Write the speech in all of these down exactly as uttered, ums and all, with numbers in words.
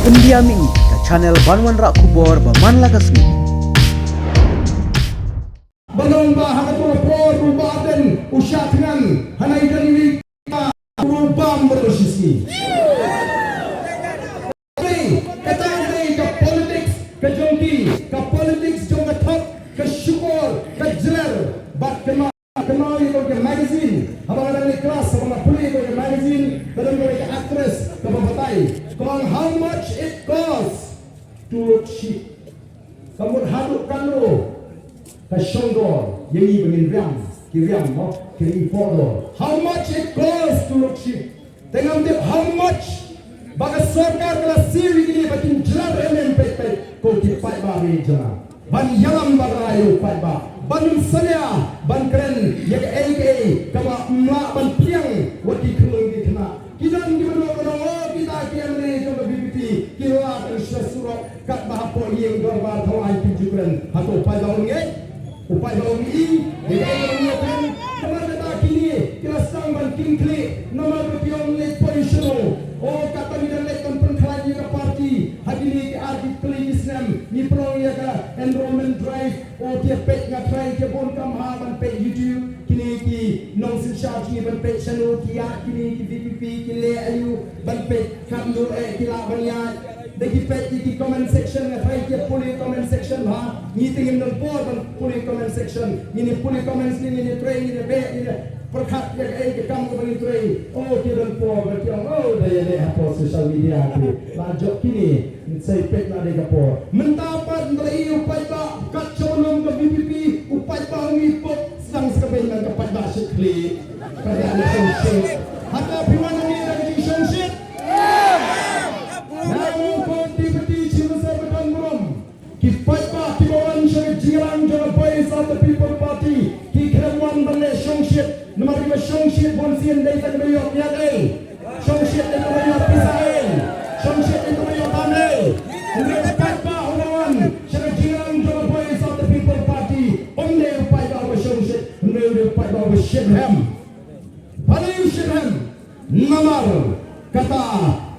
India Mih, ka channel ban wanrah khubor ba man la ka sngi. Ba long ba ha kato ka por u Bah Ardent u shah thngan ha nai da ri u bam ba shi sngi. Kata ka dei ka politics ka jong ki, ka politics jong ka thok, ka shukor, ka jler, bad ka ma- Ka nau ïa ka magazine, haba nga dang leit klas, haba nga pule ïa ka magazine, ka don kawei ka actress kaba batai. Ka ong, "How much it costs to look chic?" Ka mut haduh katno ka shongdor ïa ngi ba ngin riam, ki riam mo, ki ri poh dor. How much it costs to look chic? Te ngam tip how much ba ka sorkar ka la siew ïa kine ba kin jlan em em peit peit ko ki paidbah ri jong nga. Ban ïalam bad rai ïa u paidbah, ban ym salia ban kren ïa kaei kaei kaba ym lah ban pdiang wat ki khyllung ki khynnah. Ki don kiba ong, ki don, oh, kita ki MLA jong ka VPP ki la tang sha surok katba hapoh ïing dorbar thaw ai kim ju kren. Hato u paidbah un ngeit? U paidbah un ïohi ïa kaei kaba ngi ïa kren? Namar kata kine ki la sdang ban king khlieh namar ba ki ong leit poi shano. Oh, katba ngi dang leit ban pynkhlaiñ ïa ka party ha kine ki ar ki tylli ki snem, ngi pynlong ïa ka enrollment drive. Oh, ki ïa peit, nga try ki bun kam ha ban peit YouTube. Kine ki nongsynshar jong ngi ban peit shano ki ïaid kine ki VPP, ki leh aïu ban peit katno eh ki lah ban ïaid. Da ki peit ïa ki comment section, nga try ki ïa pule comment section ha. Ngi te ngim don por ban pule comment section. Ngin ïa pule comments ne ngin ïa trei, ngin ïa beh, ngin ïa pyrkhat ïa kaei ka kam kaba ngin trei. Oh, ki don por ba ki ong, oh, da ïaleh hapoh social media ki. La jop kine, sa ïa peit la dei ka por. Mynta pat ynda la ïohi u paidbah kat shaba long ka VPP, u paidbah u ngi pop sdang sa ka beiñ, ka paidbah shit khlieh. Ka dei ka shongshit. Hato phi wan hangne da ka jingshongshit? Nga ong ko Deputy Chief Minister ba don burom, ki paidbah kiba wan sha ka jingïalang jong ka Voice of the People Party ki khlem wan ban leh shongshit. Namar kiba shongshit bunsien dei tang kiba ïoh ïa ei. Shongshit dei tang kiba ïoh pisa ei. Shongshit dei tang kiba ïoh tam ei. Hynrei u paidbah uba wan sha ka jingïalang jong ka Voice of the People Party um dei u paidbah uba shongshit, hynrei u dei u paidbah uba shitrhem. Balei u shitrhem? Namar kata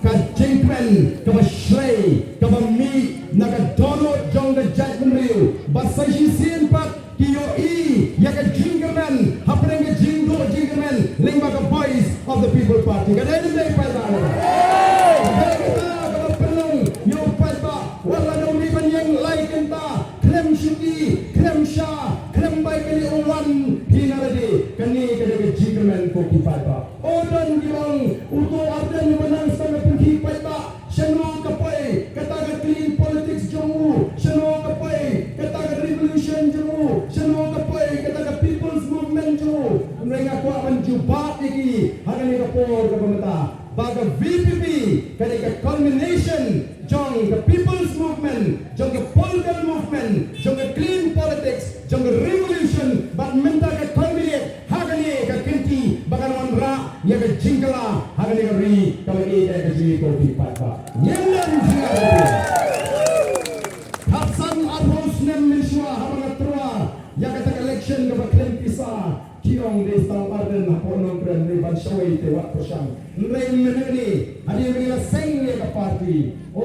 ka jingkmen kaba shlei kaba mih na ka dohnud jong ka jaitbynriew ba sa shisien pat ki ïohi ïa ka jingkyrmen hapdeng ka jingduh jingkyrmen lyngba ka Voice of the People Party. Ka dei ne ym dei, paidbah? Ka dei kata kaba pynlong ïa u paidbah wat la dang dei ban ïeng lai kynta, khlem shuki, khlem sha, khlem bai kane u wan hi na lade. Kane ka dei ka jingkyrmen ko ki paidbah. O don ki ong, uto u Ardent uba nang sdang ka pynkhih paidbah. Shano ka poi kata ka clean politics jong u? Shano ka poi kata ka revolution jong u? Shano ka poi kata ka people's movement jong u? Hynrei nga kwah ban jubab ïa ki ha kane ka por kaba mynta ba ka VPP ka dei ka culmination jong ka people's movement, jong ka political movement, jong ka clean politics, jong ka revolution, bad mynta ka culminate ha kane ka kynti ba kan wanrah ïa ka jingkylla ha kane ka ri kaba ïeit ka jong ngi ko ki paidbah. Ngim don jingïaid lynti. Khatsan arphew snem mynshuwa haba nga tyrwa ïa kata ka election kaba khlem pisa, ki ong dei tang u Ardent hapoh Nongkrem, dei ban shawei te wat pyrshang. Hynrei mynne hadien ba ngi la seng ïa ka party, o